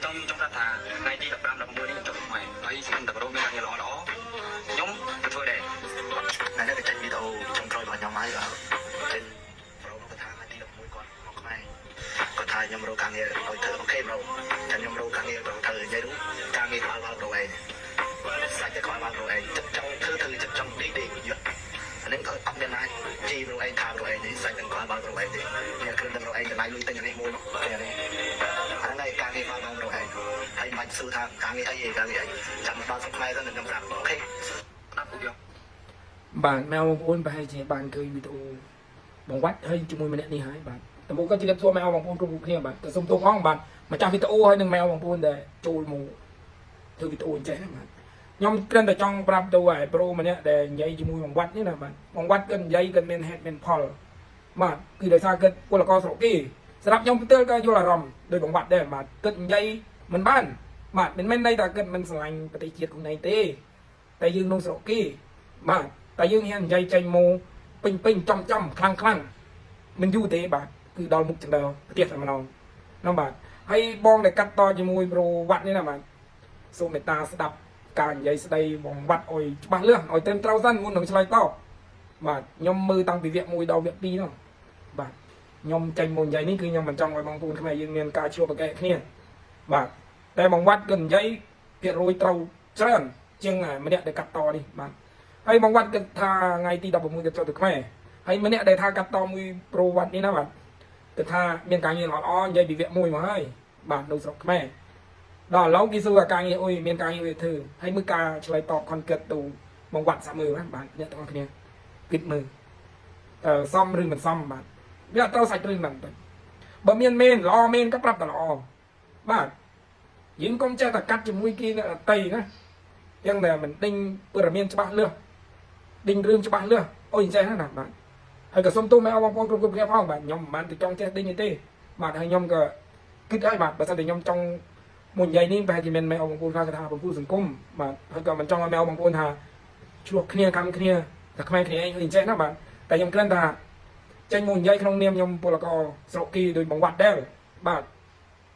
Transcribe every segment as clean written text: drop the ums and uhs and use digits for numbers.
ចង់ខ្ញុំចង់ប្រាប់ថាថ្ងៃទី15 16នេះខ្ញុំចុះខ្មែរហើយសង្ឃឹមតែ bro មានការងារល្អល្អខ្ញុំទៅធ្វើដែរ ថ្ងៃនេះក៏ចេញវីដេអូចុងក្រោយរបស់ខ្ញុំហើយបាទចេញ bro គាត់ថាថ្ងៃទី11គាត់មកខ្មែរគាត់ថាខ្ញុំរកការងារឲ្យធ្វើ OK bro ចាំខ្ញុំរកការងារ bro ធ្វើនិយាយនោះការងារក្បាលបាល bro ឯងសាច់តែក្បាលបាល bro ឯងចិត្តចង់ធ្វើធ្វើចិត្តចង់ដេកដេកយត់អានេះក៏អត់មានណាជី bro ឯងថា bro ឯងនេះសាច់ទាំងក្បាលបាល bro ឯងទេនេះគ្រឿងតែ bro ឯងចំណាយលុយទិញអានេះមួយមកគេនេះអាហ្នឹងឯងការងារក្បាលបាល bro ឯងហើយមិនបាច់សួរថាការងារអីការងារអីចាំដល់ស្រុកខ្មែរទៅខ្ញុំប្រាប់ OK ស្ដាប់ពួកយក បាទម៉ែបងប្អូនប្រហែលជាបានឃើញវីដេអូបងវ៉ាត់ហើយជាមួយម្នាក់នេះហើយបាទដំបូងក៏ជម្រាបសួរម៉ែបងប្អូនគ្រប់គ្នាបាទក៏សូមទោសផងបាទម្ចាស់វីដេអូហើយនិងម៉ែបងប្អូនដែលចូលមកធ្វើវីដេអូអញ្ចេះណាបាទខ្ញុំគ្រាន់តែចង់ប្រាប់ទៅឲ្យ bro ម្នាក់ដែលនិយាយជាមួយបងវ៉ាត់នេះណាបាទបងវ៉ាត់គាត់និយាយគាត់មានហេតុមានផលបាទគឺដោយសារគាត់ពលករស្រុកគេសម្រាប់ខ្ញុំផ្ទាល់ក៏យល់អារម្មណ៍ដោយបងវ៉ាត់ដែរបាទគាត់និយាយមិនបានបាទមិនមែនន័យថាគាត់មិនស្រឡាញ់ប្រទេសជាតិខ្លួនឯងទេតែយើងក្នុងស្រុកគេបាទតែយើងហ៊ាននិយាយចេញមកពេញពេញចំចំខ្លាំងខ្លាំងមិនយូរទេបាទគឺដល់មុខចណ្ដើផ្ទះតែម្ដងហ្នឹងបាទហើយបងដែលកាត់តជាមួយ bro វ៉ាត់នេះណាបាទសូមមេត្តាស្ដាប់ការនិយាយស្ដីបងវ៉ាត់ឲ្យច្បាស់លាស់ឲ្យត្រឹមត្រូវសិនមុននឹងឆ្លើយតបបាទខ្ញុំមើលតាំងពីវគ្គ1ដល់វគ្គ2នោះបាទខ្ញុំចេញមកនិយាយនេះគឺខ្ញុំមិនចង់ឲ្យបងប្អូនខ្មែរយើងមានការឈ្លោះប្រកែកគ្នាបាទតែបងវ៉ាត់ក៏និយាយភាគរយត្រូវច្រើនជាងម្នាក់ដែលកាត់តនេះបាទ ហើយបងវ៉ាត់គិតថាថ្ងៃទី16គាត់ចូលទៅខ្មែរហើយម្នាក់ដែលថាកាត់តមួយ bro វ៉ាត់នេះណាបាទគិតថាមានការងារល្អល្អនិយាយពីវគ្គ1មកហើយបាទនៅស្រុកខ្មែរដល់ឥឡូវគេសួរថាការងារអុយមានការងារអុយធ្វើហើយមើលការឆ្លើយតបខនគិតទៅបងវ៉ាត់សាក់មើលណាបាទអ្នកទាំងអស់គ្នាគិតមើលតើសមឬមិនសមបាទវាអត់ត្រូវសាច់រឿងហ្នឹងទៅបើមានមែនល្អមែនក៏ប្រាប់តែល្អបាទយើងកុំចេះតែកាត់ជាមួយគេអ្នកដតីណាយ៉ាងតែមិនដេញព័ត៌មានច្បាស់លាស់ ដេញរឿងច្បាស់លាស់អូយអញ្ចឹងណាបាទហើយក៏សុំទោសម៉ែបងប្អូនគ្រប់គ្រប់គ្នាផងបាទខ្ញុំមិនបានទៅចង់ចេះដេញទេបាទហើយខ្ញុំក៏គិតហើយបាទបើសិនតែខ្ញុំចង់មួយនិយាយនេះប្រហែលជាមានម៉ែបងប្អូនខ្លះគាត់ថាបងប្អូនសង្គមបាទហើយក៏មិនចង់ឲ្យម៉ែបងប្អូនថាឆ្លោះគ្នាកម្មគ្នាតែខ្មែរគ្នាឯងអញ្ចឹងណាបាទតែខ្ញុំគ្រាន់តែចេញមកនិយាយក្នុងនាមខ្ញុំពលករស្រុកគីដោយបងវ៉ាត់ដែរបាទ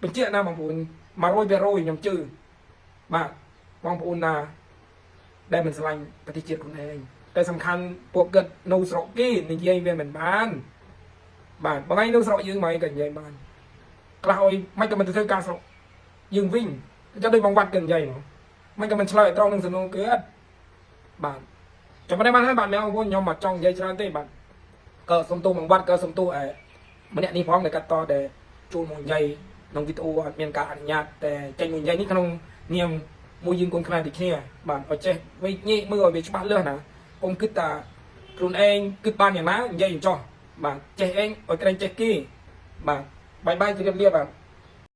បញ្ជាក់ណាបងប្អូន100%ខ្ញុំជឿបាទបងប្អូនណាដែលមិនស្រឡាញ់ប្រទេសជាតិខ្លួនឯង តែសំខាន់ពួកគាត់នៅស្រុកគេនិយាយវាមិនបានបាទបងឯងនៅស្រុកយើងមកឯងក៏និយាយបានខ្លះអុយមិនក៏មិនទៅធ្វើការស្រុកយើងវិញចាំដូចបងវ៉ាត់ក៏និយាយមកមិនក៏មិនឆ្លើយឲ្យត្រង់នឹងសំណួរគឺអត់បាទចាំមិនបានហើយបាទម៉ែបងប្អូនខ្ញុំមកចង់និយាយច្រើនទេបាទក៏សុំទោសបងវ៉ាត់ក៏សុំទោសឯម្នាក់នេះផងដែលកាត់តដែលចូលមកនិយាយក្នុងវីដេអូអត់មានការអនុញ្ញាតតែចេញមកនិយាយនេះក្នុងនាមមួយយើងកូនខ្មែរដូចគ្នាបាទឲ្យចេះវិញញែកមើលឲ្យវាច្បាស់លាស់ណា កុំគិតថាខ្លួនឯងគិតបានយ៉ាងណានិយាយអញ្ចោះបាទចេះឯងឲ្យក្រែងចេះគេបាទ bye bye ជម្រាបលាបាទ។